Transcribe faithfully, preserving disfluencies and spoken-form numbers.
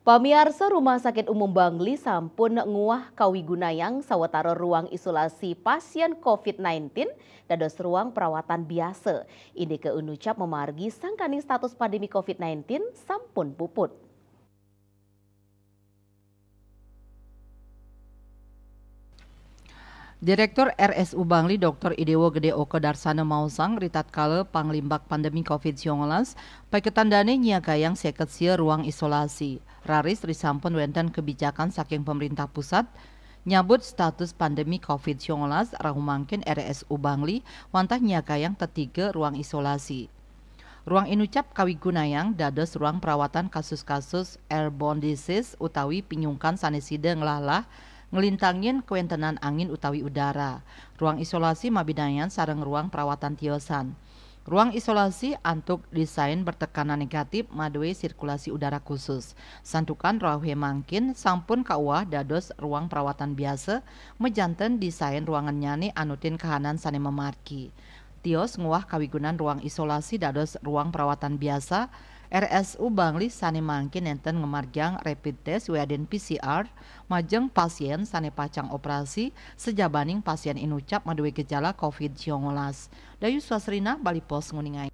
Pamiarsa, Rumah Sakit Umum Bangli sampun nguah kawigunayang sawetara ruang isolasi pasien covid nineteen dados ruang perawatan biasa. Indike inucap mamargi sangkaning status pandemi covid nineteen sampun puput. Direktur R S U Bangli Doktor Idewo Gede Oka Darsana maosang, ritatkala panglimbak pandemi covid siangolas, paiketan dane nyiagayang seket sia ruang isolasi. Raris risampun wenten kebijakan saking pemerintah pusat nyabut status pandemi covid siangolas, rauh mangkin R S U Bangli wantah nyiagayang tetiga ruang isolasi. Ruang inucap kawigunayang dados ruang perawatan kasus-kasus airborne disease utawi pinyungkan sane sida nglahlah nglintangin kawentenan angin utawi udara. Ruang isolasi mabinayan sareng ruang perawatan tiosan. Ruang isolasi antuk desain bertekanan negatif madue sirkulasi udara khusus. Santukan rauhe mangkin sampun kauwah dados ruang perawatan biasa, majanten desain ruangannyane anutin kahanan sane mamargi. Tios nguah kawigunan ruang isolasi dados ruang perawatan biasa, R S U Bangli sane mangkin nenten ngamargiang rapid test wiadin P C R majeng pasien sane pacang operasi sajabaning pasien inucap madue gejala covid siangolas. Dayu Swasrina, Bali Post, nguningaken.